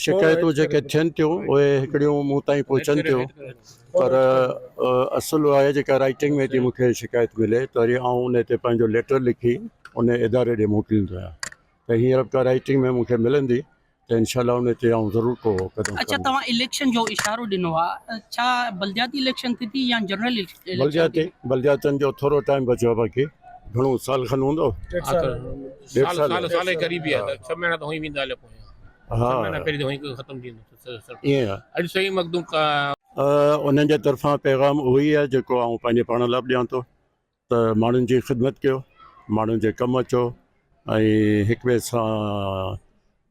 شڪايتون جيڪي ٿين ٿيون اهي هڪڙيون مون تائين پهچن ٿيون پر اصل اها آهي جيڪا رائٽنگ ۾ ٿي مون کي شڪايت ملي ته وري آئون ان تي پنهنجو ليٽر لکي ان اداري ڏي موڪليندو آهيان ته هينئر به ڪا رائٽنگ ۾ مون کي ملندي ته انشاء الله ان تي آئون ضرور ڪو قدم اڇا کڻندس. توهان اليڪشن جو اشارو ڏنو آهي ڇا بلدياتي اليڪشن ٿيندي يا جنرل اليڪشن بلدياتي بلدياتن جو ٿورو ٽائيم بچيو آهي باقي گهڻو سال کن هوندو ڏيڍ سال سال سال جي قريب ئي آهي ته ڇهه مهينا ته هونئن ويندا هليا پويان ها ڇهه مهينا پهرين ته هونئن ختم ٿي ويندو ائين آهي. اڄ سائين مخدوم ڪا انهن جي طرفان پيغام اهو ئي آهي جيڪو آئون پنهنجي پاڻ لاء به ڏيان ٿو ته ماڻهن جي خدمت ڪيو ماڻهن جي ڪم اچو ۽ هڪ ٻئي سان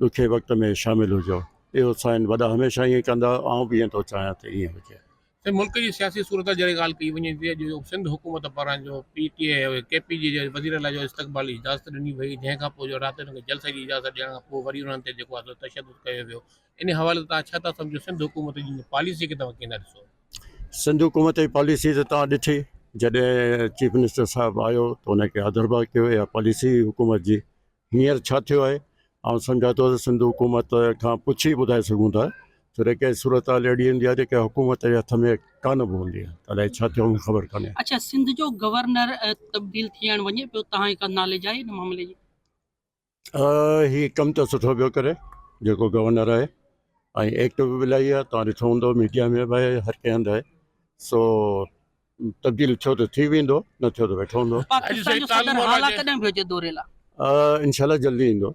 ڏکي وقت ۾ شامل هجو اهو سائين وڏا هميشه ائين ڪندا آئون به ائين ٿو چاهيان ته ائين هجي. سائين ملڪ جي سياسي صورتحال جهڙي ڳالهه ڪئي وڃي ٿي اڄ سنڌ حڪومت پاران جو پي ٽي آء ڪي پي جي وزير اعليٰ جو استقبال جي اجازت ڏني وئي جنهن کان پوء جو رات انهن کي جلسي جي اجازت ڏيڻ کان پوء وري انهن تي جيڪو آهي سو تشدد ڪيو ويو ان حوالي سان توهان ڇا ٿا سمجهو سنڌ حڪومت جي ان پاليسي کي توهان ڪيئن ٿا ڏسو؟ سنڌ حڪومت جي پاليسي ته توهان ڏٺي جڏهن چيف منسٽر صاحب آيو ته ان کي آڌرڀاء ڪيو اها پاليسي هئي حڪومت جي هينئر ڇا ٿيو آهي؟ آئون سمجهان ٿو ته سنڌ حڪومت کان پڇي ٻڌائي سگهون ٿا ڇو ته ڪنهن صورتحال اهڙي هوندي آهي جيڪا حڪومت جي هٿ ۾ ڪانه به هوندي آهي ته الائي ڇا ٿيو مون کي خبر ڪانهي. اڇا سنڌ جو گورنر تبديل ٿيڻ وڃي پيو توهان کي ڪا ناليج آهي ان معاملي جي؟ هي ڪم ته سٺو پيو ڪري جيڪو گورنر آهي ۽ ايڪٽ به الاهي آهي توهان ڏٺو هوندو ميڊيا ۾ به آهي هر ڪنهن هنڌ آهي سو تبديل ٿيو ته ٿي ويندو نه ٿيو ته ويٺو هوندو. پاڪستان جو صدر هالا ڪڏهن پيو اچي دوري لا؟ انشاء الله جلدي ايندو.